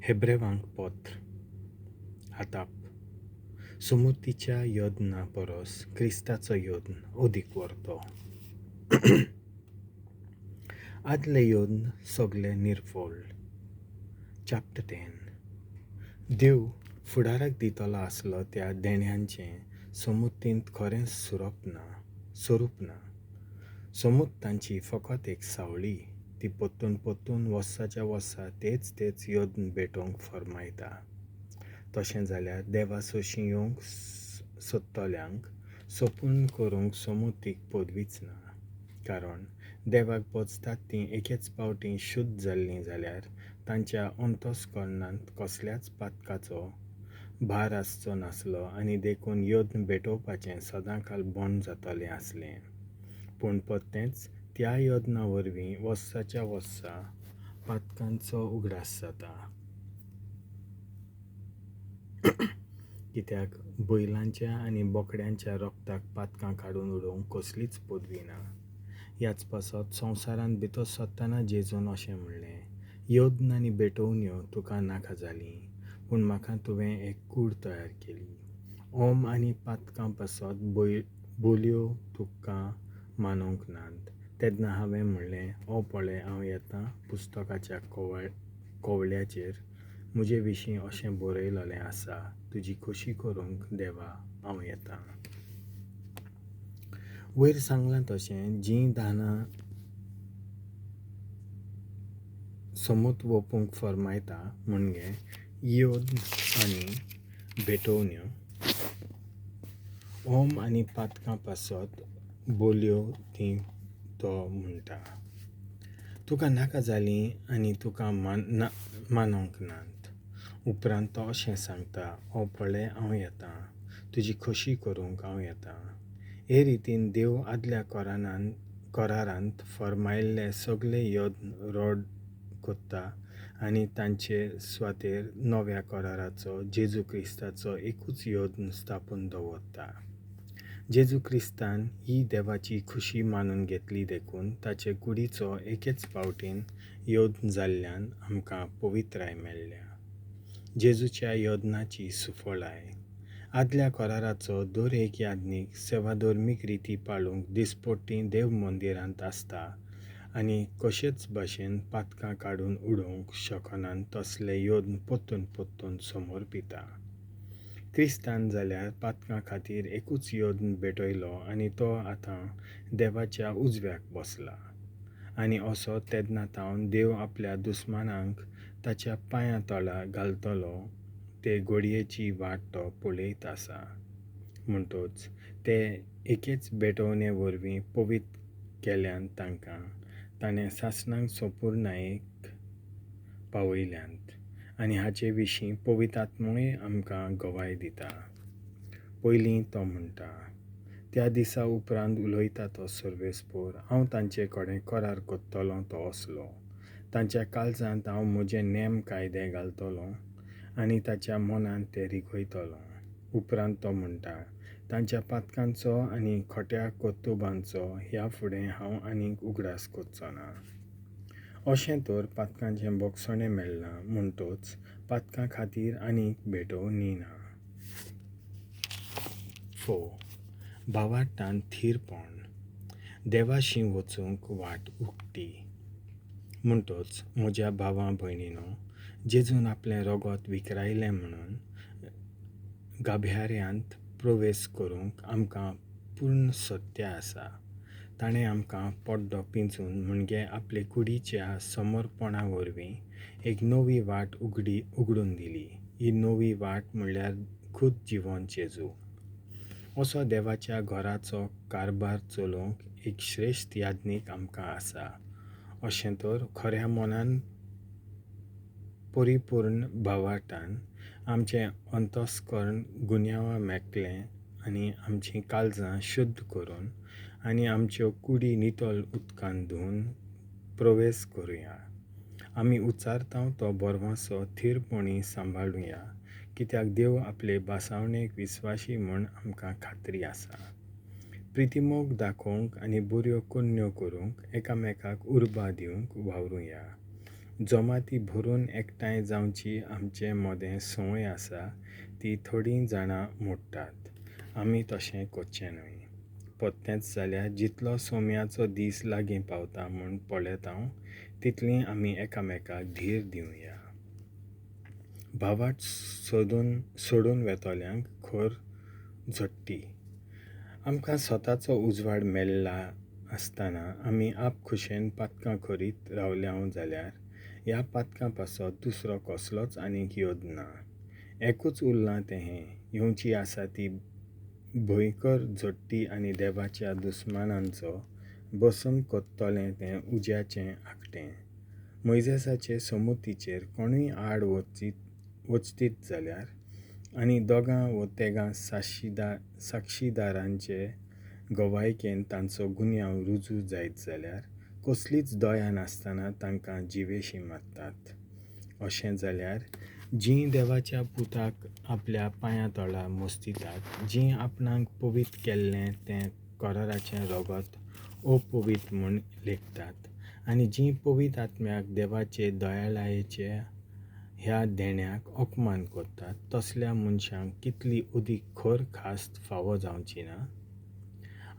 हेब्रेवांक पत्र आताप सुमूर्तीच्या यज्ञा परस क्रिस्ताचो यज्ञ अदीक व्हरतो. आदले यज्ञ सगळे निर्फळ. चॅप्टर 10. देव फुडाराक दितलो आसलो त्या देण्यांचें समुतींत खरें स्वरूप ना. समूत तांची फकत एक सावळी. ती परतून परतून वर्साच्या वर्सा तेच तेच यज्ञ भेटोवंक फर्मायता. तशें जाल्यार देवा सोशी येवंक सोदतल्यांक सोपून करूंक समुतीक पदवीच ना. कारण देवाक पचतात तीं एकेच पावटी शुद्ध जाल्लीं जाल्यार तांच्या अंतस्करणांत कसल्याच पातकाचो भार आसचो नासलो आनी देखून यज्ञ भेटोवपाचें सदांकाल बंद जातलें आसलें. पूण परतेंच त्या यज्ञा वरवीं वर्साच्या वर्सा पातकांचो उगडास जाता. कित्याक बैलांच्या आनी बोकड्यांच्या रक्ताक पातकां काडून उडोवंक कसलीच पदवी ना. ह्याच पासत संवसारांत भितर सरतना जेजून अशें म्हणलें, यज्ञ आनी भेटवण्यो तुका नाका जालीं, पूण म्हाका तुवें एक कूड तयार केली. ओम आनी पातकां पासत बोलयो तुका मानूंक नात. तेन्ना हांवें म्हणलें, ओ पळय हांव येतां, पुस्तकाच्या कोवळ्याचेर म्हजे विशीं अशें बरयलेलें आसा, तुजी खोशी करूंक देवा हांव येतां. वयर सांगलां तशें जीं दानां समूत वोपूंक फर्मायता म्हणजे यज्ञ आनी भेटवण्यो, ओम आनी पातकां पासत बोलयो तीं तो म्हणटा, तुका नाका जालीं आनी तुका मानूंक नात. उपरांत तो अशें सांगता, ओ पळय हांव येतां, तुजी खोशी करूंक हांव येतां. हे रितीन देव आदल्या करारांत फर्मायल्ले सगळे यज्ञ रद्द करता आनी तांचे सुवातेर नव्या कराराचो जेजू क्रिस्ताचो एकूच यज्ञ स्थापून दवरता. जेजू क्रिस्तान ही देवाची खुशी मानून घेतली देखून ताचे कुडीचो एकेच पावटीन यज्ञ जाल्ल्यान आमकां पवित्राय मेळ्ळ्या. जेजूच्या यज्ञाची सुफळाय. आदल्या कराराचो दर एक याज्ञीक सेवाधर्मीक रिती पाळूंक दिसपट्टी देव मंदिरांत आसता आनी कशेच भाशेन पातकां काडून उडोवंक शकनात तसले यज्ञ परतून परतून समर्पिता. क्रिस्तान जाल्यार पातकां खातीर एकूच यज्ञ भेटयलो आनी तो आतां देवाच्या उजव्याक बसला. आनी असो तेन्ना तावन देव आपल्या दुस्मानांक ताच्या पांयां तळा घालतलो ते घडयेची वाट तो पळयत आसा. म्हणटच ते एकेच भेटवणे वरवीं पवित्र केल्यान तांकां ताणें सासणाक संपुर्णायेक पावयल्यांत आनी हाचे विशीं पवित्र आत्मोय आमकां गवाय दिता. पयलीं तो म्हणटा, त्या दिसा उपरांत उलयता तो सर्वेस्पोर, हांव तांचे कडेन करार करतलो तो असलो, तांच्या काळजांत हांव म्हजे नेम कायदे घालतलो आनी ताच्या मनांत ते रिगयतलो. उपरांत तो म्हणटा, तांच्या पातकांचो आनी खोट्या कर्तुबांचो ह्या फुडें हांव आनीक उगडास करचो ना. अशें तर पातकांचें भोगसणें मेळ्ळां म्हणटच पातकां खातीर आनीक भेटवणी ना. 4. भावार्थान थीरपण. देवाशी वचूंक वाट उक्ती. म्हणटच म्हज्या भावा भयणीनो, जेजून आपलें रगत विकरायलें म्हणून गाभ्याऱ्यांत प्रवेश करूंक आमकां पूर्ण सत्य आसा. ताणें आमकां पड्डो पिंजून म्हणजे आपले कुडीच्या समर्पणा वरवीं एक नवी वाट उगडून दिली. ही नवी वाट म्हणल्यार खुद जिवन जेजू. असो देवाच्या घराचो कारभार चलोवंक एक श्रेश्ठ याज्ञीक आमकां आसा. अशें तर खऱ्या मनान परिपूर्ण भावार्थान आमचें अंतस्कर्ण गुन्यांवा मेकळें आनी आमचीं काळजां शुद्ध करून आनी आमच्यो कुडी नितळ उदकान धुवन प्रवेश करुया. आमी उच्चारता तो बरवासो थीरपणी सांबाळुया, कित्याक देव आपले भासावणेक विस्वाशी म्हूण आमकां खात्री आसा. प्रितीमोग दाखोवंक आनी बऱ्यो करण्यो करूंक एकामेकाक उर्बा दिवंक वावरुया. जमाती भरून एकठांय जावची आमचे मदें संवय आसा ती थोडीं जाणां मोडटात. आमी तशें करचें न्हय. परतेंच जाल्यार जितलो सोम्याचो दीस लागीं पावता म्हूण पळयता तितली आमी एकामेकाक धीर दिवया. भावार्थ सोडून वेतल्यांक खर झडटी. आमकां स्वताचो उजवाड मेळ्ळा आसतना आमी आपखुशेन पातकां करीत रावल्या जाल्यार ह्या पातकां पासत दुसरो कसलोच आनीक योद ना. एकूच उरलां तें हें, येवची आसा ती भंयकर झडटी आनी देवाच्या दुस्मानांचो भस्म करतलें तें उज्याचें आगटें. मोयजेसाचे समुतीचेर कोणूय आड वचतीत जाल्यार आनी दोगां वो तेगां साक्षीदारांचे गवायकेन तांचो गुन्यांव रुजू जायत जाल्यार कसलीच दया नासतना तांकां जिवेशी मारतात. अशें जाल्यार जीं देवाच्या पुताक आपल्या पांयां तळा मस्तितात, जीं आपणाक पवित्र केल्लें तें कराराचें रगत अपवित्र म्हूण लेखतात आनी जीं पवित्र आत्म्याक देवाचे दयाळायेचे ह्या देण्याक अपमान करतात, तसल्या मनशांक कितली अदीक खर खास्त फावो जावची ना?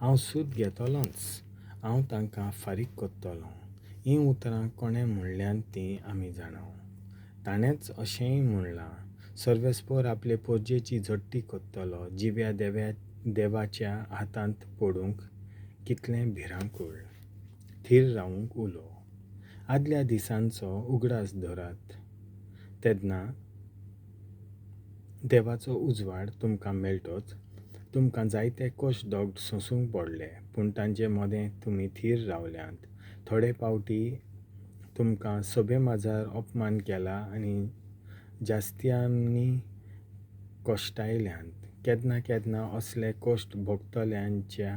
हांव सूद घेतलोंच, हांव तांकां फारीक करतलों. हीं उतरां कोणें म्हणल्यांत तीं आमी जाणांव. ताणेंच अशेंय म्हणलां, सर्वेस्पर आपले पोरजेची झडटी करतलो. जिव्या देवाच्या हातांत पडूंक कितलें भिरांकूळ. थीर रावूंक उलो. आदल्या दिसांचो उगडास धरात, तेन्ना देवाचो उजवाड तुमकां मेळटोच. तुमकां जायते कश्ट दग्द सोंसूंक पडले, पूण तांचे मदें तुमी थीर रावल्यात. थोडे पावटी तुमकां सभे माजार अपमान केला आनी जास्त्यांनी कश्टायल्यांत. केन्ना केन्ना असले कश्ट भोगतल्यांच्या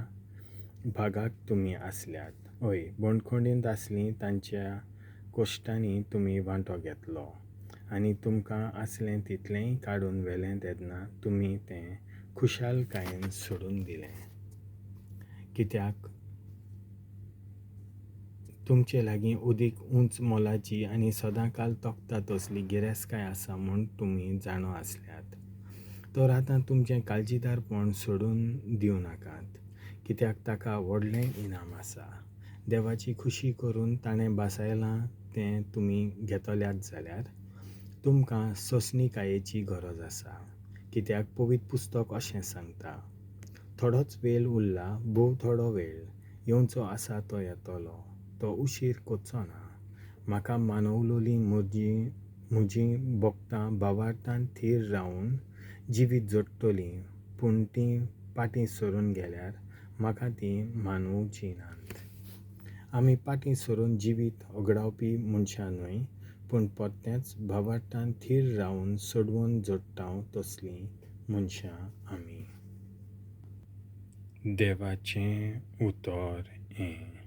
भागाक तुमी आसल्यात. हय, बंदखणींत आसलीं तांच्या कश्टांनी तुमी वांटो घेतलो आनी तुमकां आसलें तितलेंय काडून व्हेलें तेन्ना तुमी तें खुशालकायेन सोडून दिलें. कित्याक तुमचे लागीं अदीक उंच मोलाची आनी सदांकाल तगता तसली गिरेस्तकाय आसा म्हूण तुमी जाणो आसल्यात. तर आतां तुमचें काळजीदारपण सोडून दिवं नाकात, कित्याक ताका व्हडलें इनाम आसा. देवाची खुशी करून ताणें भासायलां तें तुमी घेतल्यात जाल्यार तुमकां सोंसणीकायेची गरज आसा. कित्याक पवित्र पुस्तक अशें सांगता, थोडोच वेळ उरला, भोव थोडो वेळ, येवचो आसा तो येतलो, तो उशीर करचो ना. म्हाका मानवलोलीं म्हजीं भक्तां भावार्थान थीर रावन जिवीत जोडटलीं, पूण तीं पाटीं सरून गेल्यार म्हाका तीं मानवचीं नात. आमी पाटीं सरून जिवीत होगडावपी मनशां न्हय, पूण परतेंच भावार्थान थीर रावन सोडवून जोडटा तसलीं मनशां आमी. देवाचें उतर हें.